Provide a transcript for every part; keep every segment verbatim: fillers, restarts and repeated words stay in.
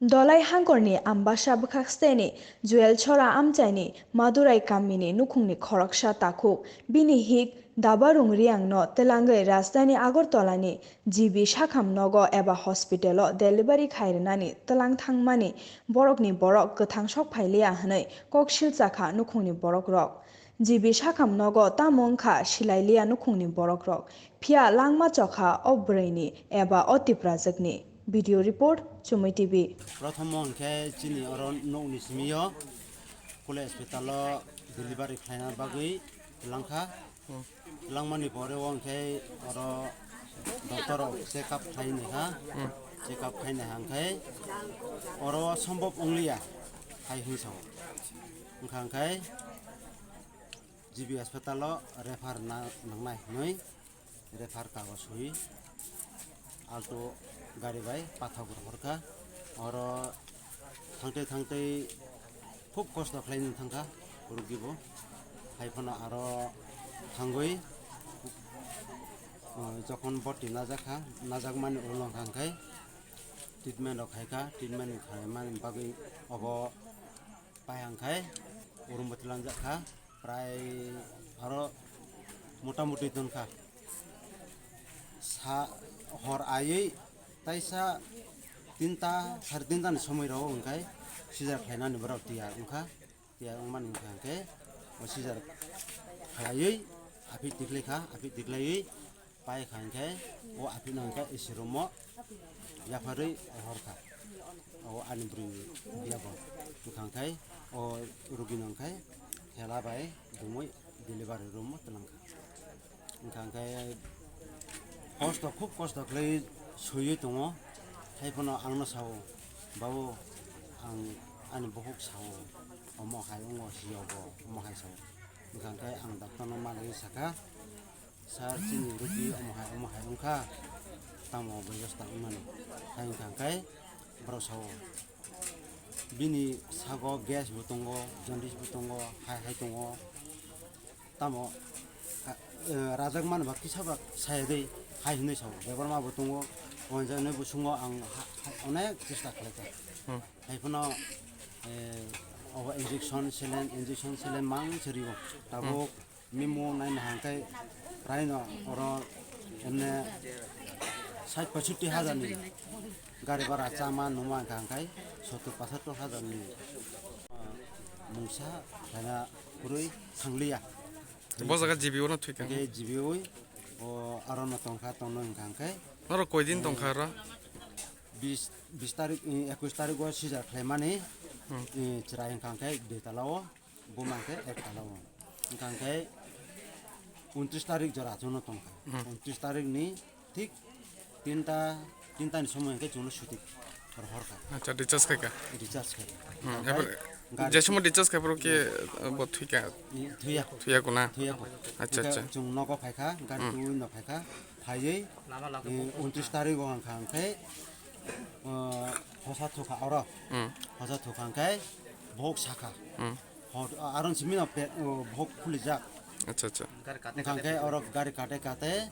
Dolai hangkorni Ambasa bwkhak steni Joel Chora amchaini Madurai kamini nukhungni khoroksa takhuk bini hik Dabarung Riangno twlangwi rajdhani Agartalani G B sakham nogo eba hospitalo delivery khai rwnani twlang thangmani borokni borok kwthang sok phailiya hwnwi kok silchakha nukhungni borokrok. G B sakham nogo tamo wngkha silailiya nukhungni borokrok, phiya langma chokha o bwrwini eba o Tiprajwkni. Video report, Chumui T V. Prothom hwnkhe chini oro nokni simi o Kule hospital o delivery khlaina bagwi twlangkha. Twlangmani pore o hwnkhe oro doctor rok check up khlainaiha. Check up khlainaiha hwnkhe oro sombhob wngliya hai hwnwi sao. Wngkha hwnkhe G B hospital o refer na-, nangnai hwnwi refer kagoj swi Alto gari bai pathak rohorkha. Oro thangtwi thangtwi khub kosto khlainwi thangkha rugi bo. Hai phano aro thangwi, uh, jokhon boti najakha, najakmani ulo hwnkha hwnkhe treatment rok khaikha, treatment khaimani bagwi obo pai hwnkhe urumbo twilangjak kha. Prai aro motamuti tongkha. Sa hor aiwi taisa tinta, sare tinta ni somoi rok hwnkhe seizure khlainani borok tiyar wngkha. Tiyar wngmani hwnkha hwnkhe o seizure khlaiwi aphi tiklaikha, aphi tiklaiwi pai kha hwnkhe o aphino hwnkhe A C room o yapharwi rohorkha. O ani bwrwi biyago wngkha hwnkhe o rugino hwnkhe thela bai dumwi delivery room o twlangkha. Wngkha hwnkhe kosto, khub kosto khlai swiwi tongo. Haiphano angno sao, "Babu, ang ani bukhuk sao, omo hai wngo, hiyogo," omo hai sao. Wngkha hwnkhe ang doctor no manwi sakha, "Sir, chini rugi omo hai, omo hai wngkha, tamo bebosta wngmani?" Hai wngkha hwnkhe borok sao, "Bini sago gas bo tongo, jaundice bo tongo, hai hai tongo, tamo ka-, eh, rajak mani ba kisa ba saya de," hai hwnwi sao. "Debbarma bo tongo, onjak nwi bo sungo ang ha-, ha-, onek chesta khlaikha." Hmm. Hai phano, eh, obo injection, saline, injection, saline mang se rio. Tabuk nimo naina hangkai praino oro emne sait poisotti hajar ni gari bhara chama numa hangkai sottur pochattor hajar ni, ah, mungsa khlaina kwrwi thangliya. Bo jaga G B o no thwikha. Hingke G B o o aro no tongkha, tongno hingkha hingke. Noro koi din tongkha aro? Bis, bis tarik, eh, ekush tarik o seizure khlaimani, eh, chwrai hingkha hingke dui tala o. Buma hwnkhe ek tala o. Wngkha hwnkhe untris tarik jora chwngno tongkha. Hmm. Untris tarik ni thik tinta, tinta ni somoi hwnkhe chwngno suti rohorkha. Acha, discharge khaikha. Discharge khaikha. Hmm, hwnkhe ebar gari je somoi discharge khai borok khe, eh, bo thwikha? Thwiya. Thwiya kona? Thwiya kho. Acha, hwnkhe acha. Chwng nogo phaikha, gari Hmm. twi no phaikha. Phaiwi, eh, untris tarik o wngkha hwnkhe, eh, hosa thukha oro. Hmm. Hosa thukha hwnkhe bohok sakha. Hmm. Hor, aron simi no pe, o, bohok khulijak. Acha, acha. Wngkha hwnkhe oro gari kate kate,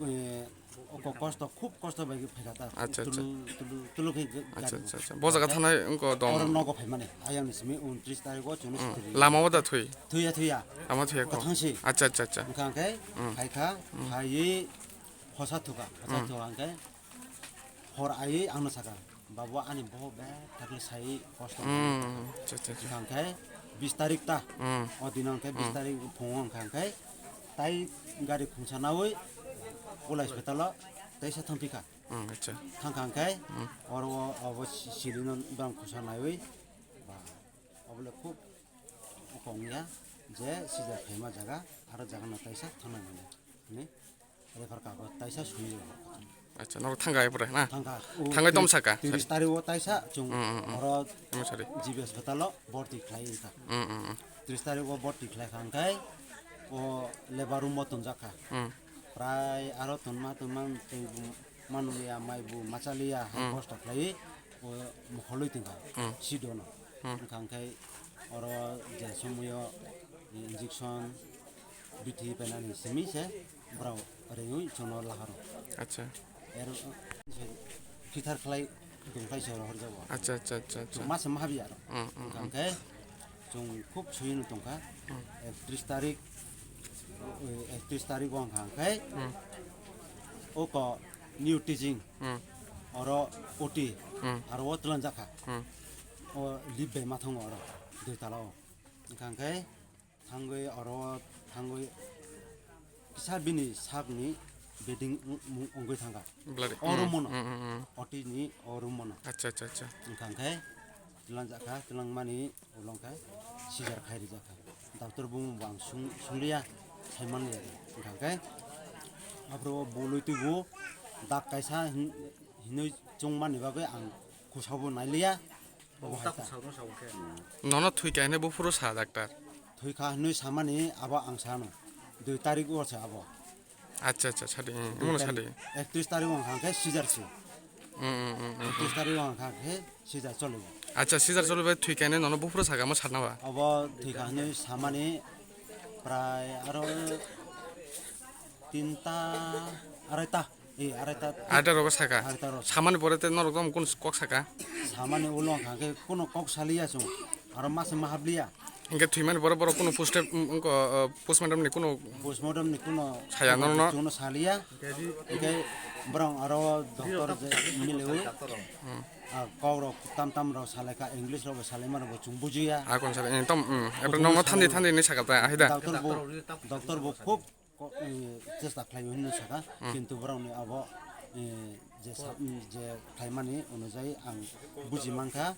eh, oko kosto, khub kosto bai phaikha ta. Acha, acha. Tulu, tulu, tulu khe ga-, Acha, gari. Acha, acha. Bo jaga thanai wngkha dong. Oro nogo phaimani. Ayang ni simi untris tarik o chwngno Hmm. sutri. Lama o da thwi? Thwiya, thwiya. Lama thwiya ko? Kwthang si. Acha, acha, acha. Wngkha hwnkhe Hmm. phaikha, Hmm. phaiwi hosa thukha. Hosa Hmm. thukha hwnkhe hor aiwi angno sakha, "Babu, ani bohok bethakle sai kosto." Hmm, acha, acha, acha. Wngkha hwnkhe bis tarik ta, Hmm. o dino hwnkhe bis Hmm. tarik phungo wngkha hwnkhe tai gari khungsa nawi Kula hospital o taisa thangpikha. Hmm, acha. Thangkha hwnkhe Hmm. oro o, obo si-, silino bang khungsa naiwi, ba, obole khub kongya je seizure khaima jaga, aro jaga no taisa thangnai mani. Ni refer kagoj taisa swi rw. Acha, norok thangkha hai pore na? Thangkha. O Thangwi twi-, tom saka? Tiris tarik o taisa chwng Hmm, hmm, hmm. oro Hmm, sorry. G B hospital o borti khlai wngkha. Hmm, hmm, hmm. Tiris tarik o borti khlai kha hwnkhe o labour room o tonjak kha. Hmm. Prai aro tonma tonma twi manliya, mai bu machaliya, hai Hmm. kosto khlai o mokholwi tongkha. Hmm. Sidono. Hmm. Wngkha hwnkhe oro je somoyo injection, bithi penani simi se borok rengwi chwngno laharo. Acha. Er, se phithar khlai Tongthai se oro horjago. Acha, acha, acha, acha. Chwng masa mahabi aro. Hmm, hmm, hmm. Hwnkha khe chwng khub suyino tongkha. Hmm. Ektrish tarik, eh, ektrish tarik o hwnkha khe Hmm. oko new teaching Hmm. oro O T Hmm. aro o tlanjakha. Hmm. O lip bai ma thango oro dui tala o. Hwnkha khe thangwi oro thangwi kisa bini sakni bedding wng-, wng-, wngwi thangkha. Bloody. O room no. Mm, mm, mm. O T ni o room no. Acha, acha, acha. Hwnkha khe tlangjak kha, tlangmani ulo khe seizure khai rijak kha. Doctor bung bo ang sung-, sungliya, saimanliya. Hwnkha khe aphuru bului twibo dak kaisa hin-, hinwi chwngmani bagwi ang khusabo nailiya. Obo hai ta. Nono thwi kainwi buphuru sa, doctor? Thwi kha hinwi samani abo ang sano. Dui tarik o se abo. Acha, acha, sadi, hmm, omono sadi. Ektrish tarik o hwnkha khe seizure se. Hmm, hmm, hmm, hmm. Ektrish tarik o hwnkha khe seizure cholibo. Acha, seizure cholibo, thwi kainwi nono buphuru saka mo satna ba? Obo thwi kha hinwi samani prai aro tinta, araita. Eh, araita. Araita rogo saka. Araita rogo. Samani pore te norok tamo kun kok saka? Samani ulo hwnkha khe kuno kok saliya chwng. Aro masa mahabliya. Hwnkhe thwimani pore borok kuno post-, um, wngkha, uh, postmortem ni kuno Postmortem ni kuno saya kuno nono. Chwngno saliya. Hwnkhe borok aro doctor je miliwi. Hmm. Ah, kok rok tam tam rok salaikha, English rok bo salaimano bo chwng bujiya. Ah, kon sala, eh, tom, hmm. Epre nongo thandi thandi ni sakal ta, ahida. Doctor bo, doctor bo khub ko-, eh, chesta khlai hwnwi saka, hmm, kintu borokni abo, eh, je sa-, je khlaimani onujai ang buji mankha,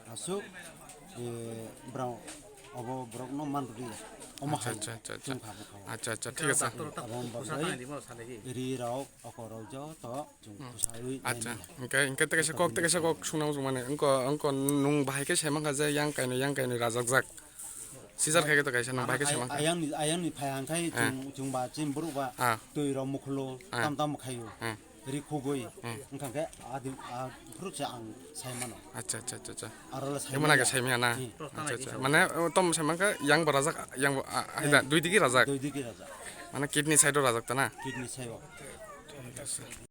aswk, eh, borok obo borokno man rwdi, omo hai. Acha, acha, acha, acha. Chwng kha bwkha o. Acha, acha, thik ase. Abo wng bagwi ri rok, oko rok joto chwng, hmm, khwsawi, acha, naimaya. Hwnkhe, hwnkhe tei kaisa kok, tei kaisa kok sungna muchung mani. Wngkha, wngkha nwng bahai khe sai mankha je yang kainwi, yang kainwi rajakjak. Seizure khai khe to kaisa nang bai khe se mankha. Ayang ni, ayang ni phai hang khai, eh, chwng, chwng ba chini borok ba, ah, twi rok mukhulu, ah, tam tam khaio. Eh. Ri khugwi. Eh. Wngkha khe adi, a phuru se ang sai mano. Acha, acha, acha, acha. Aro le sai maya. Emana khe sai maya na? Hmm. Acha, acha. Mane, o, tom sai mankha, yang bo rajak, yang bo, a, a, hai da, eh, dui digi rajak. Dui digi rajak. Mane kidney side o rajak ta na? Kidney side o. Thik ase.